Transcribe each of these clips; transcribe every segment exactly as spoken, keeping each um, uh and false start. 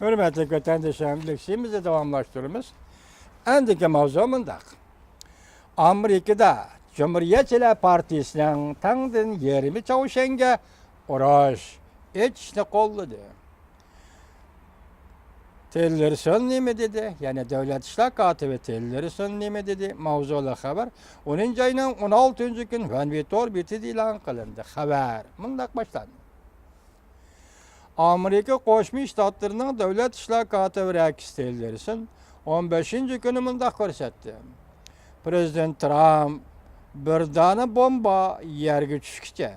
ھۆرمەتلىك ۋەتەنداشلار، ئەمدىلىك سىيىمىزنى داۋاملاشتۇرىمىز. ئەندىكى ماۋزۇ مۇنداق. ئامېرىكىدا جۇمھۇرىيەتچىلەر پارتىيىسىنىڭ تەڭدىن يېرىمى چاۋشيەنگە ئۇرۇش ئېچىشنى قوللىدى. تىللېرسون نېمە دېدى؟ يەنى دۆلەت ئىشلار كاتىپى تىللېرسون نېمە دېدى؟ ماۋزۇلۇق خەۋەر ئونىنچى ئاينىڭ ئون ئالتىنچى كۈنى ۋەنۋى تور بېتىدە ئېلان قىلىندى. خەۋەر مۇنداق باشلاندى. ئامېرىكا قوشما شتاتلىرىنىڭ دۆلەت ئىشلار كاتىپى رېكس تىللېرسون ئون بەشىنچى كۈنى مۇنداق كۆرسەتتى. پىرېزىدېنت ترامپ بىر دانە بومبا يەرگە چۈشكىچە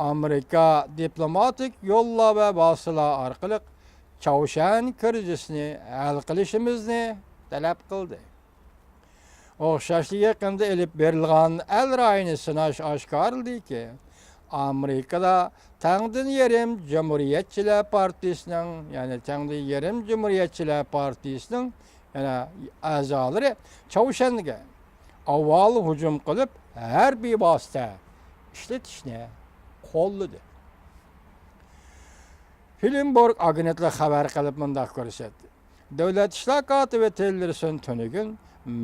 ئامېرىكا دىپلوماتىك يوللار ۋە ۋاسىتىلەر ئارقىلىق چاۋشيەن كىرىزىسىنى ھەل قىلىشىمىزنى تەلەپ قىلدى. ئوخشاشلا يېقىندا ئېلىپ بېرىلغان ئەل رايىنى سىناش ئاشكارىلىدىكى، ئامېرىكىدا تەڭدىن يېرىم جۇمھۇرىيەتچىلەر پارتىيىسىنىڭ، يەنى تەڭدىن يېرىم جۇمھۇرىيەتچىلەر پارتىيىسىنىڭ يەنە ئەزالىرى چاۋشيەنگە ئاۋۋال ھۇجۇم قىلىپ، ھەربىي ۋاسىتە ئىشلىتىشنى قوللىدى. بلۇمبېرگ ئاگېنتلىقى خەۋەر قىلىپ مۇنداق كۆرسەتتى. دۆلەت ئىشلار كاتىپى تىللېرسون تۈنۈگۈن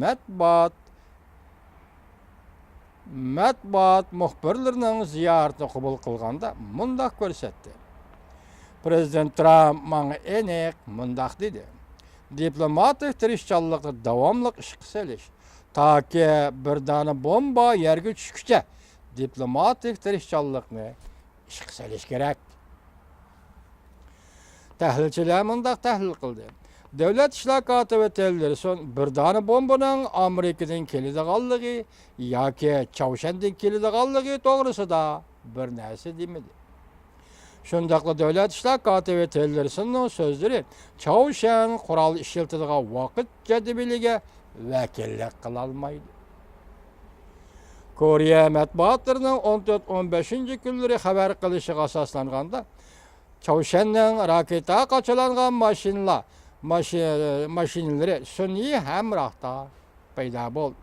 مەتبۇئات، مەتبۇئات مۇخبىرلىرىنىڭ زىيارىتىنى قوبۇل قىلغاندا مۇنداق كۆرسەتتى. پىرېزىدېنت ترامپ ماڭا ئېنىق مۇنداق دېدى. دىپلوماتىك تىرىشچانلىقنى داۋاملىق ئىشقا سېلىش، تاكى بىر دانە بومبا يەرگە چۈشكۈچە دىپلوماتىك تىرىشچانلىقنى ئىشقا سېلىش كېرەك. تەھلىلچىلەر مۇنداق تەھلىل قىلدى. دۆلەت ئىشلار كاتىپى تىللېرسون بىر دانە بومبىنىڭ ئامېرىكىدىن كېلىدىغانلىقى ياكى چاۋشيەندىن كېلىدىغانلىقى توغرىسىدا بىر نەرسە دېمىدى. شۇنداقلا دۆلەت ئىشلار كاتىپى تىللېرسوننىڭ سۆزلىرى چاۋشيەن قورال ئىشلىتىدىغان ۋاقىت جەدۋىلىگە ۋەكىللىك قىلالمايدۇ. كورېيە مەتبۇئاتلىرىنىڭ ئون تۆت، ئون بەشىنچى كۈنلىرى خەۋەر قىلىشىغا ئاساسلانغاندا، چاۋشيەننىڭ راكېتا قاچىلانغان ماشىنىلار، ماشىنا، ماشىنىلىرى سۈنئىي ھەمراھتا پەيدا بولدى.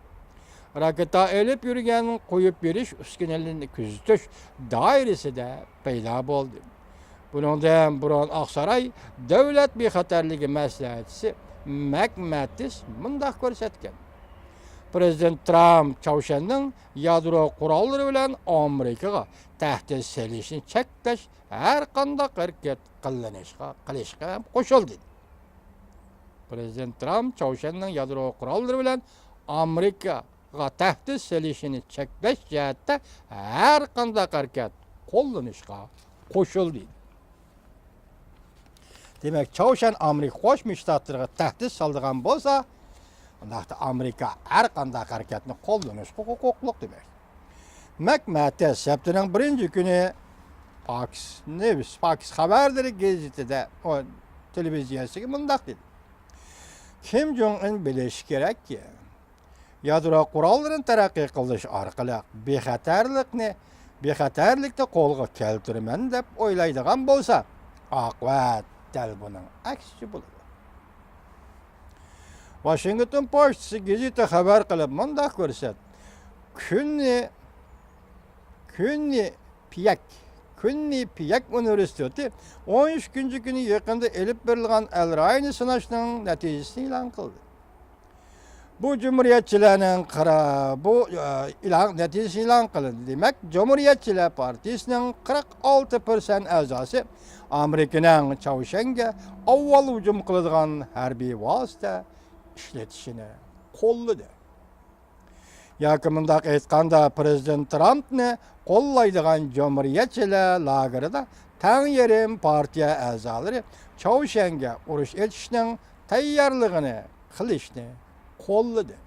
راكېتا ئېلىپ يۈرگەن قويۇپ بېرىش ئۈسكۈنىلىرىنى كۆزىتىش دائىرىسىدە پەيدا بولدى. بۇنىڭدىن بۇرۇن ئاقساراي دۆلەت بىخەتەرلىكى مەسلىھەتچىسى مەك مەتىس مۇنداق كۆرسەتكەن. پىرېزىدېنت ترامپ چاۋشيەننىڭ يادرو قوراللىرى بىلەن ئامېرىكىغا تەھدىت سېلىشنى چەكلەش ھەر قانداق ھەرىكەت قىلىنىشقا، قىلىشقا ھەم قوشۇلدى. پىرېزىدېنت ترامپ چاۋشيەننىڭ يادرو قوراللىرى بىلەن ئامېرىكىغا تەھدىت سېلىشىنى چەكلەش جەھەتتە ھەر قانداق ھەرىكەت قوللىنىشقا قوشۇلدى. دېمەك، چاۋشيەن ئامېرىكا قوشما شتاتلىرىغا تەھدىت سالىدىغان بولسا، ئۇنداقتا ئامېرىكا ھەر قانداق ھەرىكەتنى قوللىنىشقا ھوقۇقلۇق دېمەك. مەك مەتىس ھەپتىنىڭ بىرىنچى كۈنى پاكس نيۇز، پاكس خەۋەرلىرى گېزىتىدە، ئۇ، تېلېۋىزىيەسىگە مۇنداق دېدى. كىم جوڭ ئۇن بىلىشى كېرەككى، يادرو قوراللىرىنى تەرەققىي قىلدۇرۇش ئارقىلىق بىخەتەرلىكنى، بىخەتەرلىكنى قولغا كەلتۈرىمەن دەپ ئويلايدىغان بولسا، ئاقىۋەت دەل بۇنىڭ ئەكسىچە بولىدۇ. ۋاشىنگتون پوچتىسى گېزىتى خەۋەر قىلىپ مۇنداق كۆرسەتتى. كۈننى، كۈننى پىيەك، كۈننى پىيەك ئۇنىۋېرسىتېتى ئون ئۈچىنچى كۈنى يېقىندا ئېلىپ بېرىلغان ئەل رايىنى سىناشنىڭ نەتىجىسىنى ئېلان قىلدى. بۇ جۇمھۇرىيەتچىلەرنىڭ قىرا-، بۇ، ئە، ئېلان، نەتىجىسى ئېلان قىلىندى. دېمەك، جۇمھۇرىيەتچىلەر پارتىيىسىنىڭ قىرىق ئالتە پىرسەنت ئەزاسى ئامېرىكىنىڭ چاۋشيەنگە ئاۋۋال ھۇجۇم قىلىدىغان ھەربىي ۋاسىتە ئىشلىتىشىنى قوللىدى. ياكى مۇنداق ئېيتقاندا، پىرېزىدېنت ترامپنى قوللايدىغان جۇمھۇرىيەتچىلەر لاگېرىدا تەڭ يېرىم پارتىيە ئەزالىرى چاۋشيەنگە ئۇرۇش ئېچىشنىڭ تەييارلىقىنى قىلىشنى قوللىدى.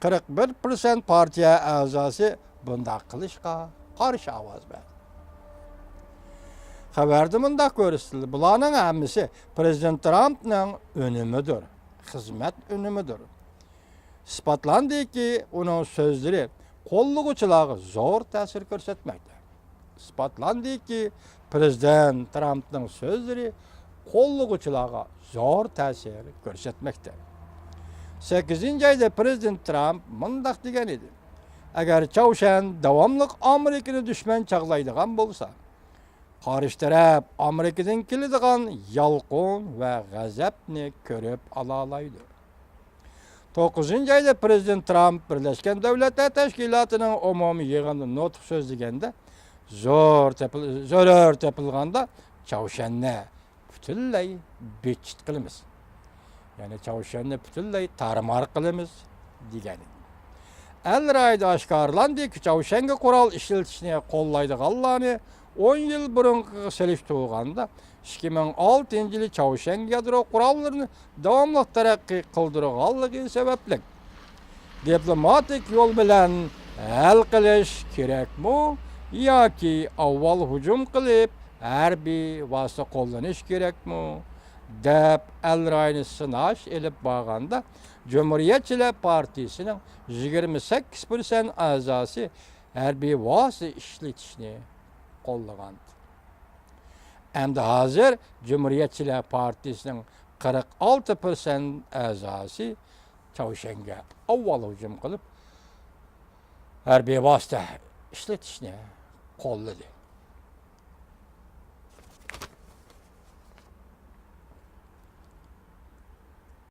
قىرىق بىر پىرسەنت پارتىيە ئەزاسى بۇنداق قىلىشقا قارشى ئاۋاز بەردى. خەۋەردە مۇنداق كۆرسىتىلدى، بۇلارنىڭ ھەممىسى پىرېزىدېنت ترامپنىڭ ئۈنۈمىدۇر، خىزمەت ئۈنۈمىدۇر. ئىسپاتلاندىكى، ئۇنىڭ سۆزلىرى قوللىغۇچىلارغا زور تەسىر كۆرسەتمەكتە. ئىسپاتلاندىكى، پىرېزىدېنت ترامپنىڭ سۆزلىرى قوللىغۇچىلارغا زور تەسىر كۆرسەتمەكتە. سەككىزىنچى ئايدا پىرېزىدېنت ترامپ مۇنداق دېگەن ئىدى، ئەگەر چاۋشيەن داۋاملىق ئامېرىكىنى دۈشمەن چاغلايدىغان بولسا، قارشى تەرەپ ئامېرىكىدىن كېلىدىغان يالقۇن ۋە غەزەپنى كۆرۈپ ئالالايدۇ. توققۇزىنچى ئايدا پىرېزىدېنت ترامپ بىرلەشكەن دۆلەتلەر تەشكىلاتىنىڭ ئومۇمىي يىغىنىدا نۇتۇق سۆزلىگەندە، زور تېپىل-، زۆرۈر تېپىلغاندا چاۋشيەننى پۈتۈنلەي بىتچىت قىلىمىز. يەنى چاۋشيەننى پۈتۈنلەي تارمار قىلىمىز، دېگەن ئىدى. ئەل رايىدا ئاشكارىلاندىكى، چاۋشيەنگە قورال ئىشلىتىشنى قوللايدىغانلارنى ئون يىل بۇرۇنقىغا سېلىشتۇرغاندا، ئىككى مىڭ ئالتىنچى يىلى چاۋشيەنگە يادرو قوراللىرىنى داۋاملىق تەرەققىي قىلدۇرغانلىقى سەۋەبلىك، دىپلوماتىك يول بىلەن ھەل قىلىش كېرەكمۇ ياكى ئاۋۋال ھۇجۇم قىلىپ، ھەربىي ۋاسىتە قوللىنىش كېرەكمۇ؟ دەپ، ئەل رايىنى سىناش ئېلىپ بارغاندا، جۇمھۇرىيەتچىلەر پارتىيىسىنىڭ يىگىرمە سەككىز پىرسەنت ئەزاسى ھەربىي ۋاسىتە ئىشلىتىشنى قوللىغان. ئەمدى ھازىر جۇمھۇرىيەتچىلەر پارتىيىسىنىڭ قىرىق ئالتە پىرسەنت ئەزاسى چاۋشيەنگە ئاۋۋال ھۇجۇم قىلىپ، ھەربىي ۋاسىتە ئىشلىتىشنى قوللىدى.